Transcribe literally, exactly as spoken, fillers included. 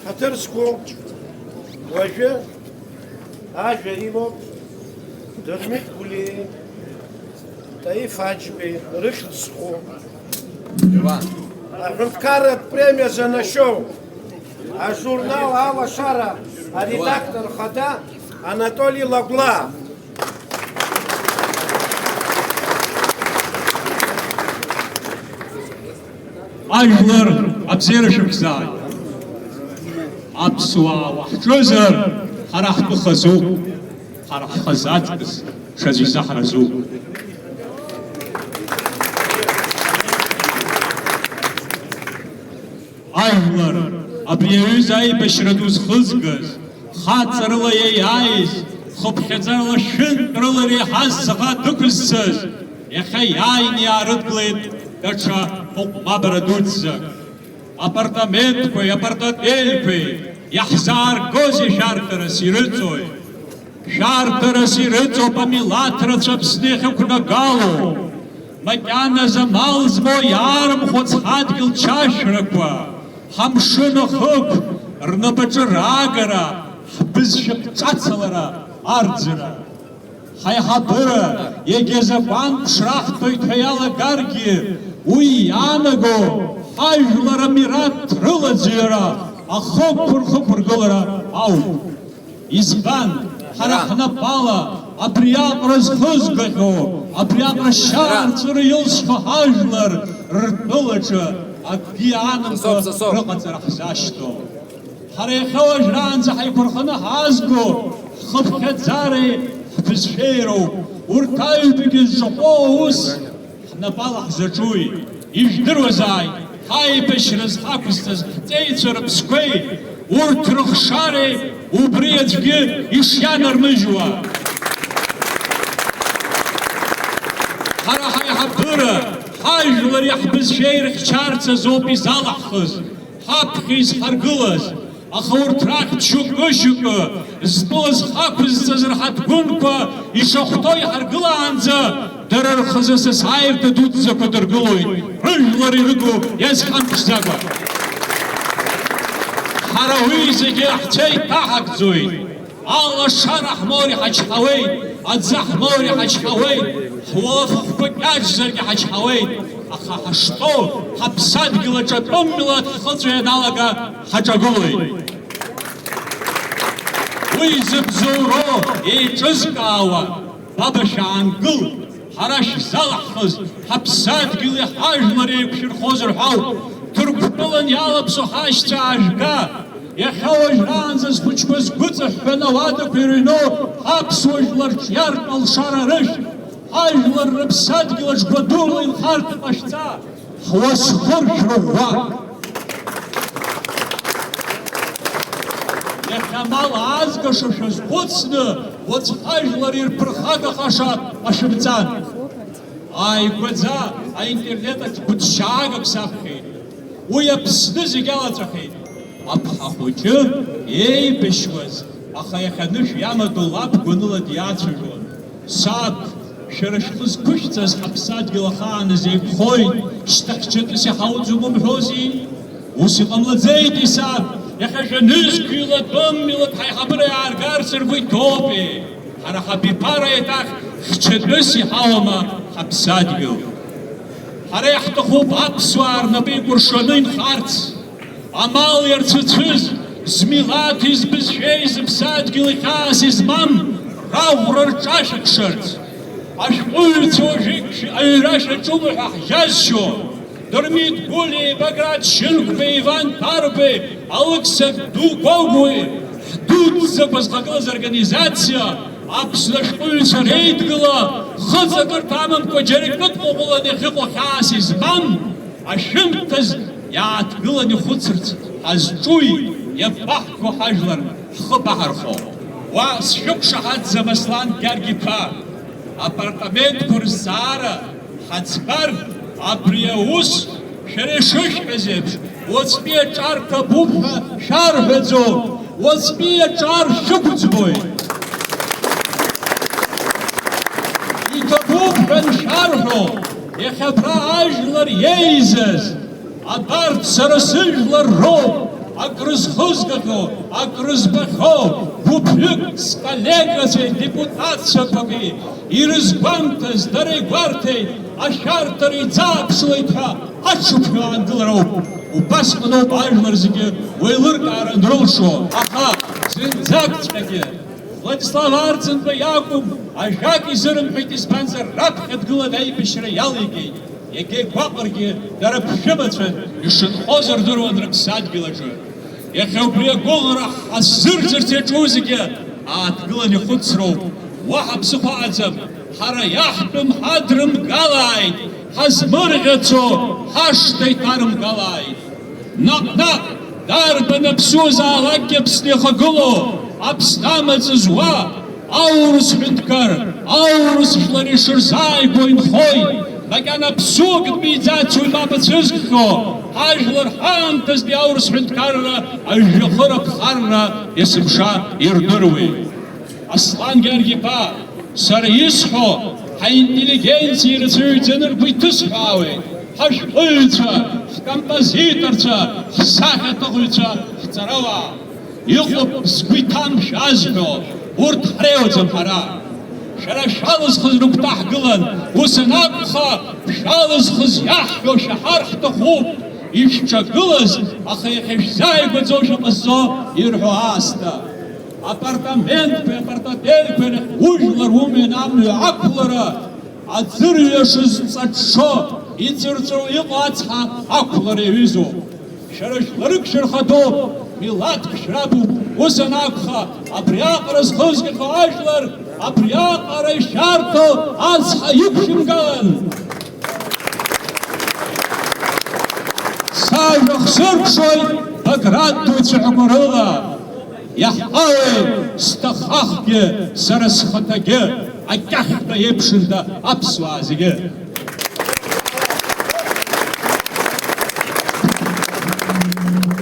Ҳаҭыр зқәу уажәы ажәа имоуп Дырмит Гәлиеи Таиф Аџьбеи рыхьӡ зху аҳәынҭқарратә премиа занашьоу ажурнал Алашара аредактор хада Анатоли Лагәлаа. Ажәлар, абзиара шәықәзааит. Аԥсуаа уаҳҿызар, ҳара ҳтәы хазуп, ҳара ҳхазы аҵкыс ҽаӡә изы ҳразуп. Ажәлар, абри аҩыза аибашьра ду зхызгаз, хаҵарыла иаиааиз, хыԥхьаӡарала шәынтә рыла иреиҳаз ҵаҟа дықәызцаз, иахьа иааины иаарыдгылеит даҽа ҟәыҟәмабара дуӡӡак. Апартаментқәеи апартапелқәеи иаҳзааргозеи шәарҭарас ирыҵои? Шәарҭарас ирыҵоуп амилаҭ рацәа Аԥсны иахьықәнагало. Макьаназы амал змоу иаарымхәац ҳадгьыл чашәрақәа, ҳамшын ахықә, рнапаҿы раагара, ҳбызшәа ԥҵәацалара, арӡра. Ҳаиҳабыра, егьа закәанк шраҳҭоит ҳәа иалагаргьы, уи иаанаго ҳажәлар амираҭ рылаӡҩара ахықәқәа рхықәыргылара ауп. Избан, ҳара ҳнапала абриаҟара зхызгахьоу, абриаҟара шьаарҵәыра илсхьоу ҳажәлар ртәылаҿы акгьы аанамго рыҟаҵара ҳзашьҭоу. Ҳара иахьа уажәраанӡа ҳаиқәырханы ҳаазго ҳхыԥхьаӡареи ҳбызшәеи роуп. Урҭ аҩбагьы зҿаҟәоу аус ҳнапала ҳзаҿуи? Ижәдыруазааит, ҳаибашьра зхақәызҵаз ҳҵеицәа рыԥсқәеи урҭ рыхшареи убри аӡәгьы ишианармыжьуа. Ҳара ҳаиҳабыра, ҳажәлари ҳбызшәеи ирыхьчарц азоуп изалаҳхыз, ҳаԥхьа изҳаргылаз. Аха урҭ рахьтә шьоукы-шьоукы, зтәы зхақәызҵаз рҳаҭгәынқәа ишахәҭоу иҳаргылаанӡа, дара рхазы асасааирҭа дуӡӡақәа дыргылоит, рыжәлар ирыгу иазхамԥшӡакәа. Ҳара уи зегьы ҳцәа иҭаҳагӡоит. Алашара ҳмоур иҳачҳауеит, аӡы ҳмоур иҳачҳауеит, ҳуалафахәқәа кьаҿзаргьы ҳачҳауеит, аха ҳаштәоу ҳаԥсадгьыл аҿы атәым милаҭ ҳхыҵәо ианалага ҳаҿагылоит. Уи зыбзоуроу еиҿызкаауа, баба, шәаангыл, ҳара шәзалаҳхыз, ҳаԥсадгьыли ҳажәлари еиқәшәырхозар ҳәа ауп. Ҭырқәтәылан иалаԥсоу ҳашьцәа аажәга, иахьа уажәраанӡа зхәыҷқәа згәыҵаҳәҳәаны ауадақәа ирыҩноу ҳаԥсуа жәлар ҿиартә алшара рышә, ҳажәлар рыԥсадгьыл аҿ гәадурала инхарҭа ҟашәҵа, ҳуасхыр шәрыӷәӷәа. Иахьа амал аазгаша шәазхәыцны, уаҵә ҳажәлар ирԥырхагахаша ҟашәымҵан. Ааигәаӡа аинтернет аҿ гәыҭшьаагак саԥхьеит. Уи Аԥсны зегь алаҵәахеит. Аԥҳа хәыҷы еибашьуаз, аха иахьа анышә иамадоу лаб гәаныла диацәажәон. Саб, шәара шәхы зқәышәҵаз ҳаԥсадгьыл ахааназ еиқәхоит, шьҭа хьчатәыс иҳауӡом умҳәози? Ус иҟамлаӡеитеи, саб, иахьа жәанызқьҩыла атәым милаҭ ҳаиҳабыра иааргарц ргәы иҭоупеи? Ҳара ҳабиԥара еиҭах хьчатәыс иҳауама ҳаԥсадгьыл? Ҳара иаҳҭахуп аԥсуаа рнапы еикәыршаны инхарц, амал иарцәыцәыз, змилаҭи збызшәеи зыԥсадгьыли хьаас измам раӷәра рҿашәыгшарц. Ашәҟәыҩҩцәа уажәыгь аҩра шәаҿума ҳәа ҳжьазшьо, Дырмит Гәлиеи, Баграт Шьынқәбеи, Иван Ҭарбеи, Алықьса Ду Гогәуеи, ҳдуӡӡақәа зхагылаз организациа, Аԥсны ашәҟәыҩҩцәа реидгыла, хыҵакырҭа амамкәа џьара икыдҟәыҟәланы иахьыҟоу хьаас измам, ашәымҭаз иааҭгыланы ихәыцырц ҳазҿуи, иабаҳго ҳажәлар ҳхы баҳархо? Уа сшәықәшаҳаҭӡам, Аслан Гьаргь-иԥа, апартаментқәа рызҵаара ҳаӡбар, абри аус, шәара ишышәҳәаз еиԥш, уаҵәтәи аҿар ҭабуп ҳәа шәарҳәаӡом, уаҵәтәи аҿар шәықәӡбоит. Иҭабуп ҳәа аншәарҳәо, иахьа абра ажәлар иеизаз, абарҭ сара сыжәлар роуп, Акрызхызгахьоу, акрызбахьоу гәыԥҩык сколлегацәеи депутатцәақәаки ирызгәамҭаз, дара игәарҭеит, ашәарҭара иӡааԥсуеит ҳәа аҽыԥхьо аангылароуп. Убасҟаноуп ажәлар зегьы уеилыркаара анрылшо, аха зынӡакҵәҟьагьы Владислав Арӡынба иакәым, ажәак изырымҳәеит, избанзар, раԥхьа дгылан аибашьра иалеигеит. Иагьа игәаҟыргьы дара ԥшәымацәан, ишынхоз рдыруан рыԥсадгьыл аҿы. Иахьа убри агәыӷра ҳаззырӡырц иаҿу зегьы ааҭгылан ихәыцроуп. Уаҳа ԥсыхәа аҟаӡам. Ҳара иаҳтәым ҳадрымгалааит, ҳазмырӷьацо ҳашҭа иҭарымгалааит. Наҟ-наҟ, дарбан аԥсуазаалакгьы Аԥсны ихагылоу, Аԥсны амаҵ зуа, аурыс ҳәынҭқар, аурыс жәлар ишырзааигәоу инхоит, макьана ԥсуак дмиӡац уи мап ацәызкхьоу, ҳажәлар ҳаамҭазтәи аурыс ҳәынҭқарра ажәҩахыр аԥхарра есымша ирдыруеит. Аслан Гьаргь-иԥа, сара исҳәо, ҳаинтеллигенциа ирацәаҩӡаны ргәы иҭысҳәаауеит, ҳашәҟәыҩҩцәа, ҳкомпозиторцәа, ҳсахьаҭыхҩцәа, ҳҵарауаа. Иҟоуп згәы иҭам шәазҳәо, урҭ ҳреиуаӡам ҳара. Шәара шәалызхыз рыгәҭа ҳгылан, ус анакәха, шәалызхыз иаҳҳәо шәаҳар ҳҭахуп, ишәҿагылаз, аха иахьа шәзааигәаӡоу шәаҟазҵо ирҳәо аасҭа. Апартаментқәеи апартапелқәеи рахь ужәлар умҩан амҩа ақәлара, аӡырҩа шызҵаҽҽо, иҵәырҵәыруа иҟоу ацҳа ақәлара иаҩызоуп. Шәара жәларык шәырхадоуп, милаҭк шәрабуп, ус анакәха, абриаҟара зхызгахьоу ажәлар абриаҟара ишәарҭоу ацҳа иқәшәымгалан. Сажәа хсыркәшоит Баграт дуцәаҳәақәа рыла. Иаҳҟалеи, сҭахахгьы, сара схаҭагьы, акьахьба еиԥшында аԥсуаа зегьы.